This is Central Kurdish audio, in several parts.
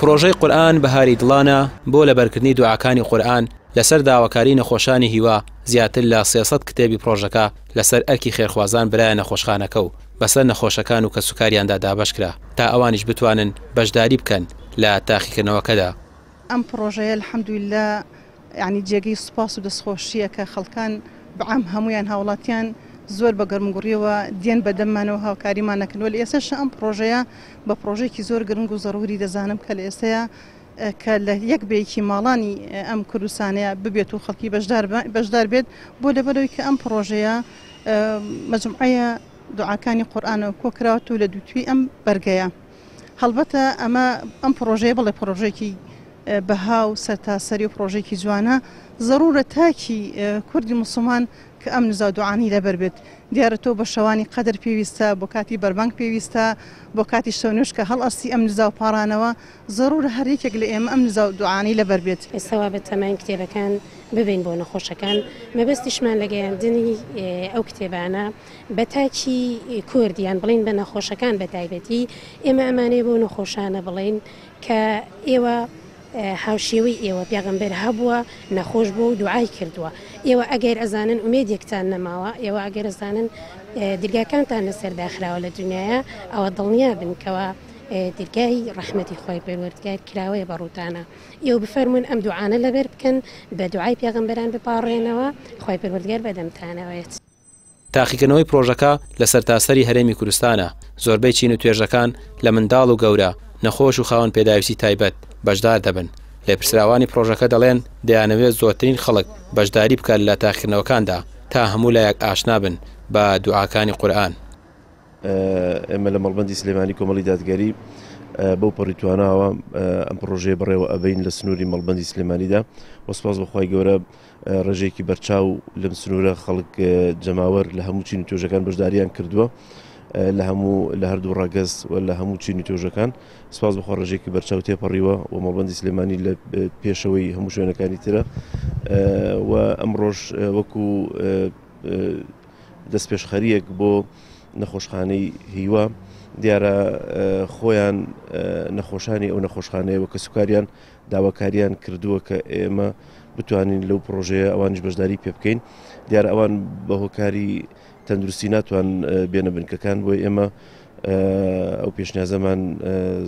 پڕۆژەی قورئان بەهاری دڵانە بۆ لەبەرکردنی دوعاکانی قورئان لەسەر داواکاری نەخۆشانی هیوا زیاتر لە 300 کتێبی پڕۆژەکە لەسەر ئەرکی خێرخوازان برایە نەخۆشخانەکە و بەسەر نەخۆشەکان و کەسوکاریاندا دابەشکرا تا ئەوانیش بتوانن بەشداری بکەن لە تاقیکردنەوەکەدا. ئەم پڕۆژەیە الحمدللە یانی جێگەی سوپاس و دەستخۆشییە کە خەڵکان بەعام هەموویان هاوڵاتیان زۆر بە گەرموگوڕیەوە دێن بە دەممانەوە هاوکاریمان ئەکەن وە لە ئێستەشا ئەم پڕۆژەیە بە پڕۆژەیەکی زۆر گرنگ و زەروری دەزانم کە لە ئێستەیا کە لە یەک بە یەکی ماڵانی ئەم کوردستانەیە ببێت و خەڵکی بەشدار بەشدار بێت بۆ لەبەرەوەی کە ئەم پڕۆژەیە مەجموعەیە دوعاکانی قورئانەوە کۆکراوەتەوە لە دووتوێی ئەم بەرگەیە هەڵبەتە ئەمە ئەم پڕۆژەیە بەڵێ پڕۆژەیەکی بەها و سەرتاسەری و پڕۆژەیەکی جوانە، زەڕوورە تاکی کوردی موسڵمان کە ئەم نزا و دوعانەی لەبەر بێت. دیارە تۆ بە شەوانی قەدر پێویستە، بۆ کاتی بەربانگ پێویستە، بۆ کاتی شەونوێژ کە هەڵئەستی ئەم نزا و پاڕانەوە، زەڕوورە هەر یەکێک لە ئێمە ئەم نزا و دوعانەی لەبەر بێت. ئێستا وا بەتەماین کتێبەکان ببەین بۆ نەخۆشەکان، مەبەستیشمان لە گەیاندنی ئەو کتێبانە بە تاکی کورد یان بڵێین بە نەخۆشەکان بە تایبەتی، ئێمە ئەمانەوێ بەو نەخۆشانە بڵێین کە ئێوە هاوشێوەی ئێوە پێغەمبەر هەبووە نەخۆش بووە و دوعای کردووە، ئێوە ئەگەر ئەزانن ئومێدێکتان نەماوە، ئێوە ئەگەر ئەزانن درگاکانتان لەسەر داخراوە لە دونیایا، ئەوە دڵنیا بن کەوا درگای ڕەحمەتی خوای پەروەردگار کراوەیە بە ڕووتانا، ئێوە بفەرموون ئەم دوعانە لەبەر بکەن، بە دوعای پێغەمبەران بپاڕێنەوە، خوای پەروەردگار بەدەمتانەوەیەت. تاقیکردنەوەی پرۆژەکە لە سەرتاسەری هەرێمی کوردستانە، زۆربەی چین و توێژەکان لە منداڵ و گەورە، نەخۆش و خاوەن پێداویستی تایبەت بەشدار دەبن. لێپرسراوانی پرۆژەکە دەڵێن، دەیانەوێت زۆرترین خەڵک بەشداری بکات لە تاقیکردنەوەکاندا تا هەموو لایەک ئاشنا بن بە دوعاکانی قورئان. ئێمە لە مەڵبەندی سلێمانی کۆمەڵی دادگەری بەو پەڕی تواناوە ئەم پڕۆژەیە بەڕێوە ئەبەین لە سنووری مەڵبەندی سلێمانیدا و سپاس بۆ خوای گەورە ڕێژەیەکی بەرچاو لەم سنوورە خەڵک جەماوەر لە هەموو چین و توێژەکان بەشداریان کردووە لە هەموو لە هەردوو ڕەگەز و لە هەموو چین و توێژەکان سپاس بەخوا ڕێژەیەکی بەرچاو تێپەڕیوە و مەڵبەندی سلێمانی لە پێشەوەی هەموو شوێنەکانی ترە و ئەمڕۆژ وەکو دەستپێشخەرییەک بۆ نەخۆشخانەی هیوا، دیارە خۆیان نەخۆشانی ئەو نەخۆشخانەیە و کەسوکاریان داواکاریان کردووە کە ئێمە بتوانین لەو پرۆژەیە ئەوانیش بەشداری پێ بکەین دیارە ئەوان بە هۆکاری تەندروستی ناتوان بێنە بنکەکان بۆی ئێمە ئەو پێشنیازەمان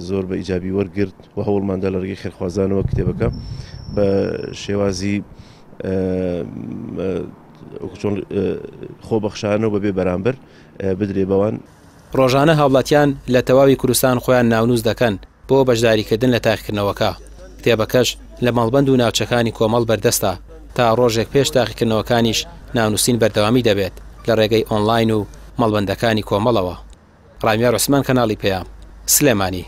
زۆر بە ئیجابی وەرگرت و هەوڵماندا لە ڕێگەی خێرخوازانەوە کتێبەکە بە شێوازی چۆن خۆبەخشانە و بەبێ بەرامبەر بدرێ بەوان. ڕۆژانە هاوڵاتیان لە تەواوی کوردستان خۆیان ناونووس دەکەن بۆ بەشداریکردن لە تاقیکردنەوەکە، کتێبەکەش لە مەڵبەند و ناوچەکانی کۆمەڵ بەردەستە، تا ڕۆژێک پێش تاقیکردنەوەکانیش ناونووسین بەردەوامی دەبێت لە ڕێگەی ئۆنڵاین و مەڵبەندەکانی کۆمەڵەوە. ڕامیار عوسمان کەناڵی پەیام، سلێمانی.